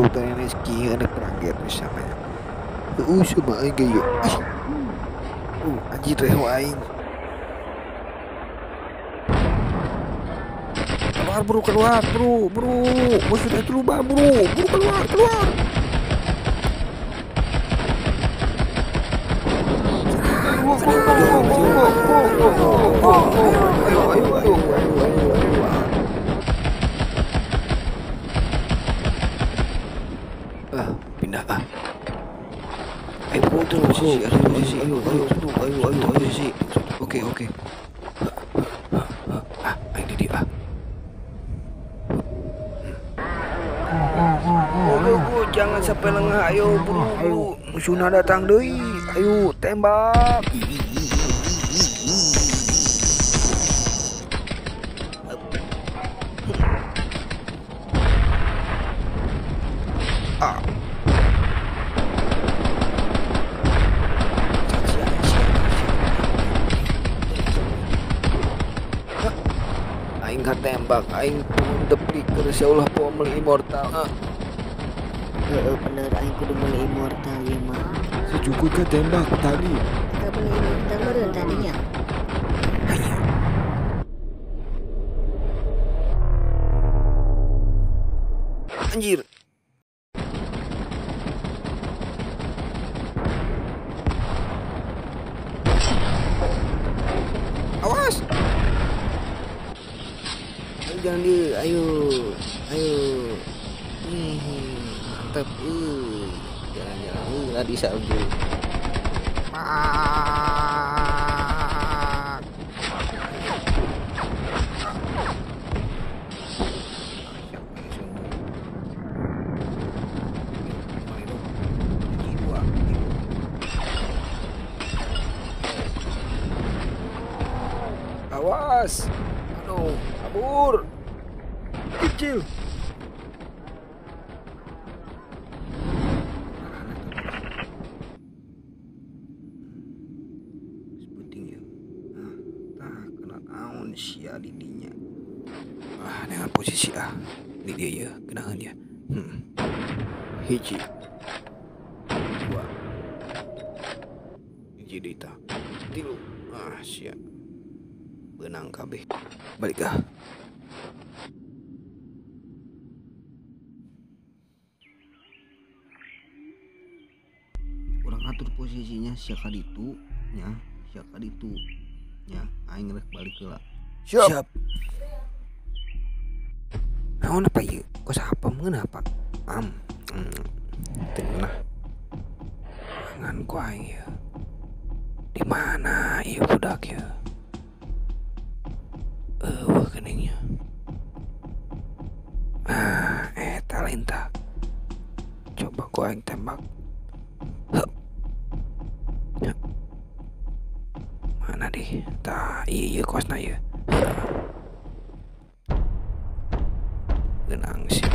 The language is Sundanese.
Dokter ini kieu nek kaget bisa mah. Heueuh sama aing ge ieu. Anjir reho aing. Keluar bro, keluar bro, bro. Musuh itu lubang bro, bro keluar, keluar. Ayo, ayo, ayo, ayo, ayo. Ah, pindah ah. Ayo bro, itu posisi, ada posisi. Ayo, ayo, ayo, ayo, posisi. Oke, oke. Ah, ini dia. Oh, jangan sampai lengah. Ayo, bro, ayo. Musuhna datang deui. Ayo, tembak. Ah. Aing tembak, aing pun deplik keur ulah poe meuli immortal. Heeh bener aing kudu meuli immortal ieu mah. Si Cukuy ke tembak tadi. Ka meuli immortal meureun tadinya. Hanya. Anjir. Awas. Ayo jangan di, ayo, ayo. Mantap, jalan-jalan lah di salju. Awas, aduh, kabur, kecil. Sepenting ya, nah, kena naon sia didinya. Ah, dengan posisi ah, ini dia ya, kenahan ya. Hiji, dua, hiji deui tah, tilu, ah sia. Benang kabeh. Balik ah. Urang atur posisinya sia ka ditu nya, sia ka ditu nya, aing rek balik heula. Siap. Naon apa ieu? Kos apa mengeunah apa? Teu ngeunah. Ngan ku aing ieu. Di mana ieu budak ieu? Wah keningnya. Ah, eta lain tah. Coba ku aing tembak. Heup. Mana deh? Tah, ieu kosna ieu. Genang sih.